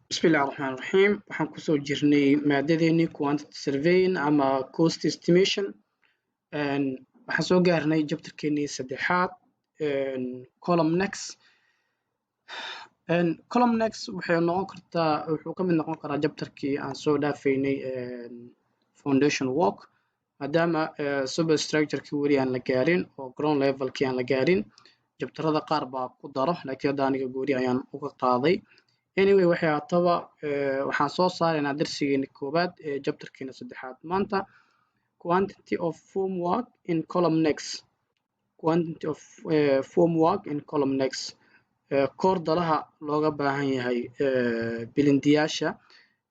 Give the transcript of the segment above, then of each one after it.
Bismillahi Raxmaani Raxiim. Waxaan kusoo jirnay maadadeenii quantity surveying ama cost estimation. Waxaan soo gaarnay chapterkeenii saddexaad, column necks. Column necks waxay noqon kartaa, wuxuu ka mid noqon karaa chapterkii aan soo dhaafaynay, foundation work, maadaama superstructure-kii weli aan la gaarin oo ground level-kii aan la gaarin. Chapterada qaar baa ku daro, laakiin hadda aniga gooni ayaan uga qaaday. Anyway, waxay haataba waxaan soo saaraynaa darsigeeni koowaad ee chapterkeena saddexaad maanta: quantity of formwork in column necks. Quantity of formwork in column necks, koordalaha looga baahan yahay bilindiyaasha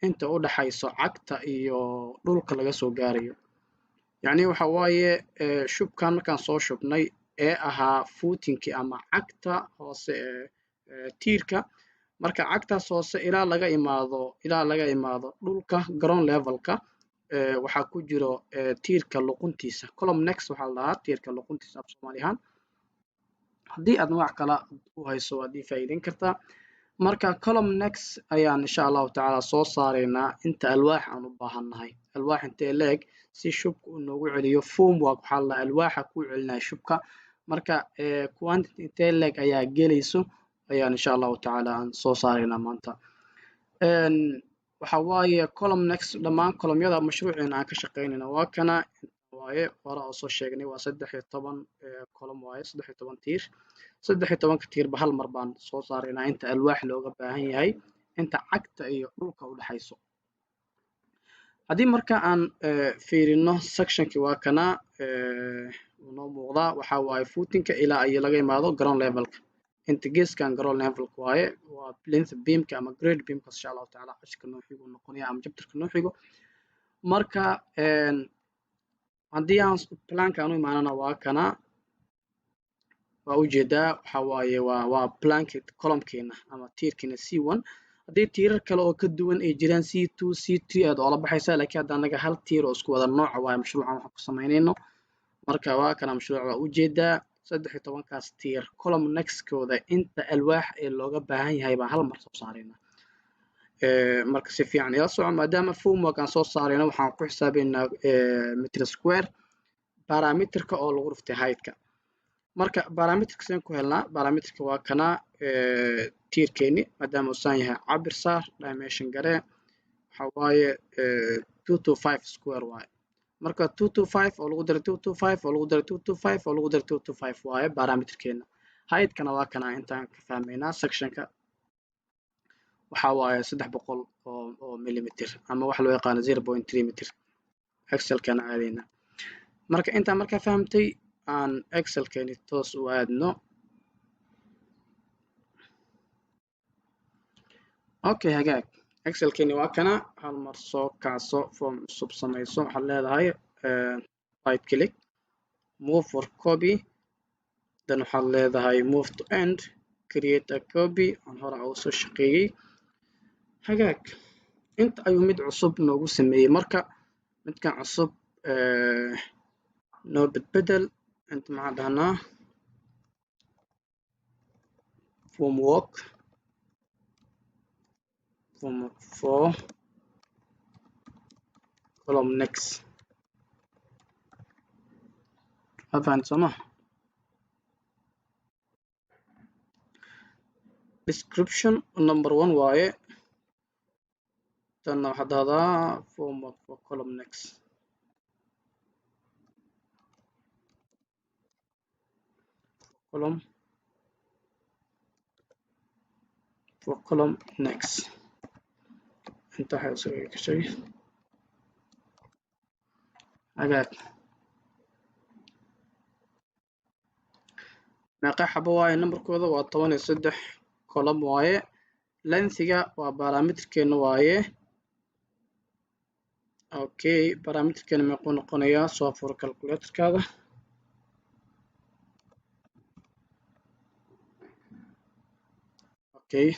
inta u dhaxayso cagta iyo dhulka laga soo gaarayo. Yacni waxa waaye, shubkan markaan soo shubnay ee ahaa footingkii ama cagta hoose ee tiirka, marka cagtaas hoose ilaa laga imaado dhulka, ground levelka, waxaa ku jiro tiirka luquntiisa. Column necks waxaa la dhahaa tiirka luquntiisa af Soomaali ahaan. Haddii aad magac kale u hayso, waad ii faa'iideyn kartaa. Marka column necks ayaan insha Allahu tacaala soo saaraynaa, inta alwaax aan u baahannahay, alwaax intee leeg si shubka uu noogu celiyo. Formwork waxaa la dhahaa alwaaxa kuu celinaya shubka. Marka quantity intee leeg ayaa gelayso ayaan insha Allahu tacaala aan soo saaraynaa maanta. Waxa waaye column necks, dhammaan columnyada mashruuceena aan ka shaqeynayna waa kana waaye. Hore oo soo sheegnay, waa 13 column waaye, 13 tiir. 13-ka tiirba hal mar baan soo saaraynaa inta alwaax looga baahan yahay inta cagta iyo dhulka u dhexayso. Haddii marka aan fiirino sectionkii, waa kana noo muuqdaa. Waxaa waaye footingka ilaa iyo laga imaado ground levelka, inta geeskan ground levelka waaye. Waa plinth beamka ama grade beamka. Insha Allahu tacaala cashirka noo xigo noqonaya ama chapterka noo xigo. Marka haddii aan planka aan u imaanana, waa kana, waa ujeedaa. Waxa waaye waa planka columnkeena ama tiirkeena C1. Haddii tiirar kale oo ka duwan ay jiraan, C2, C3 aad oola baxaysaa, laakiin hadda anaga hal tiir oo isku wada nooc waaye mashruucan waxaan ku samaynayno. Marka waa kana mashruuc, waa ujeedaa. 13-kaas tiir column neckskooda inta alwaax ee looga baahan yahay baan hal mar soo saaraynaa. Marka si fiican ila soco. Maadaama formwork aan soo saarayno, waxaan ku xisaabaynaa meter square, perimeterka oo lagu dhuftay heightka. Marka perimeterka seen ku helnaa? Perimeterka waa kana tiirkeeni. Maadaama uu saan yahay, cabir saar, dimension garee. Waxa waaye 225 square waaye. Marka 225 oo lagu daray 225 oo lagu daray 225 oo lagu daray 225 waaye perimeterkeena. Heightkana waa kana. Intaan ka fahmaynaa sectionka waxa waaye 300 oo millimeter ama waxa loo yaqaano 0.3 meter. Excelkana aadayna. Marka intaan markaa fahamtay, aan excelkeeni toos u aadno. Okay, hagaag, excelkeeni waa kana. Hal mar soo kacso, form cusub samayso. Waxaad leedahay right click, move for copy, then waxaad leedahay move to end, create a copy. Aan hore uga soo shaqeeyey. Hagaag, inta ayuu mid cusub noogu sameeyey. Marka midkan cusub noo bedbedel. Inta maxaan dhahnaa? Formwork, formwork for column necks. Waa fahanti soo ma? Description number one waaye. Tanna waxaad dhahdaa formwork for column necks, column for column necks. Inta waxay usoo gashay. Hagaag, meeqa xabo waaye? Numberkooda waa 13 column waaye. Lengthiga waa perimeterkeena waaye. Okay, perimeterkeena meequu noqonayaa? Soo furo calculatorkaada. Okay,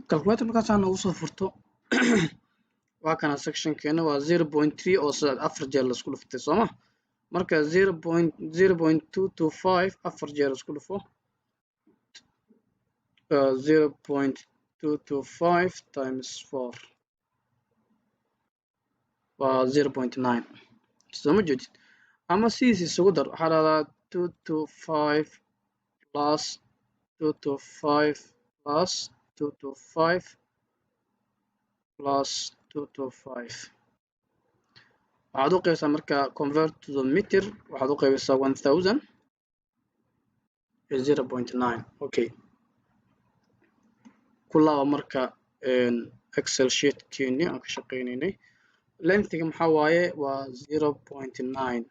calculator markaasaa noogu soo furto, waa kana sectionkeena, waa 0.3 oo sida afar jeer laisku dhuftay, sooma? Marka 0.0.225 afar jeer isku dhufo, 0.2. 225 times 4 waa 0.9, soo ma jeedid? Ama sidiis isugu dar, waxaa dhahdaa 225 plus 225 plus 225 plus 225. Waxaad u qaybsaa marka, convert to the meter, waxaad u qaybisaa 1000, 0.9. Okay, ku laaba marka Excel sheetkeeni aan ka shaqeynaynay. Lengthiga maxaa waaye? Waa 0.9.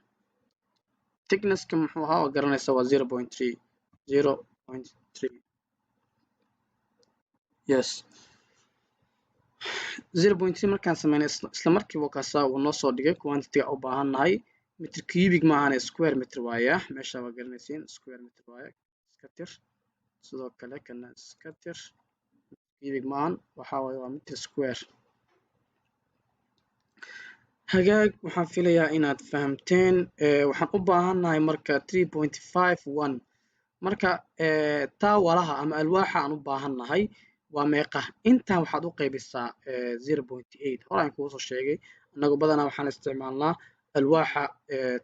Thicknesska muxuu ahaa? Waa garanaysaa, waa 0.3, 0.3. Yes, 0.3 markaan sameynay, isla markiiba kaasaa uu noo soo dhigay quantity-ga u baahan nahay. Meter cubic maahane, square meter waaya. Meesha waa garanaysiin, square meter waaye. Iska tir, sidoo kale kana iska tir. Cubic maahan, waxaa waaye waa meter square. Hagaag, waxaan filayaa inaad fahamteen. Waxaan u baahannahay marka 3.51. Marka taawalaha ama alwaaxa aan u baahannahay waa meeqa? Intan waxaad u qaybisaa 0.8. Hore aan kugu soo sheegay, annagu badanaa waxaan isticmaalnaa alwaaxa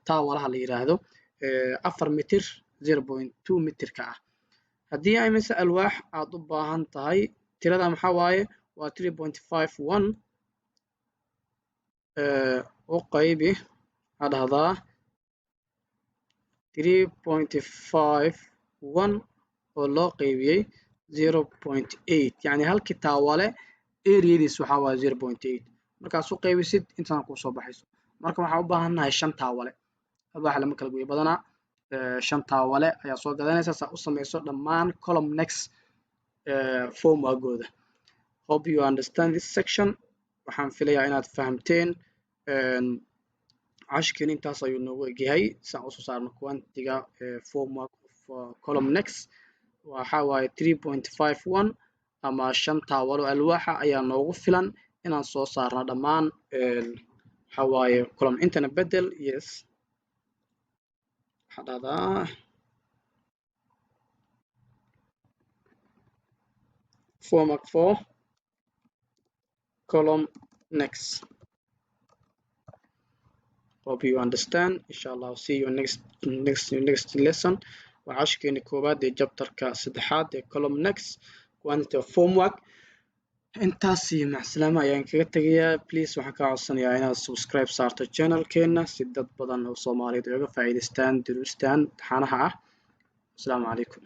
taawalaha la yiraahdo 4 mitir, 0.2 mitirka ah. Haddii ay mise alwaax aad u baahan tahay, tirada maxaa waaye? Waa 3.51 u qaybi, waxaa dhahdaa 3.51 oo loo qaybiyey 0.8. Yacni halkii taawale areadiis waxaa waaye 0.8. Markaas u qaybisid, intaan kuu soo baxayso. Marka waxaan u baahannahay shan taawale. Alwaaxa lama kala gooyo badanaa. Shan taawale ayaa soo gadanaysa saa u samayso dhammaan column necks formworkooda. Hope you understand this section. Waxaan filayaa inaad fahamteen. Cashirkeen intaas ayuu noogu egyahay, si aan usoo saarno quantity-ga formwork of column necks. Waxa waaye 3.51 ama shan taawalo alwaaxa ayaa noogu filan inaan soo saarno dhammaan. Waxa waaye column intana bedel. Yes, waxaa dhahdaa formwork for column necks. Hope you understand. Inshallah, see you next lesson. Waa cashirkeeni koowaad ee chapterka saddexaad ee column necks, quantity of formwork. Intaas iyo macsalaama ayaan kaga tegayaa. Please, waxaan kaa codsanayaa inaad subscribe saarto channelkeena si dad badan oo Soomaaliyeed ay uga faa'iidaystaan duruustan taxanaha ah. Asalaamu calaykum.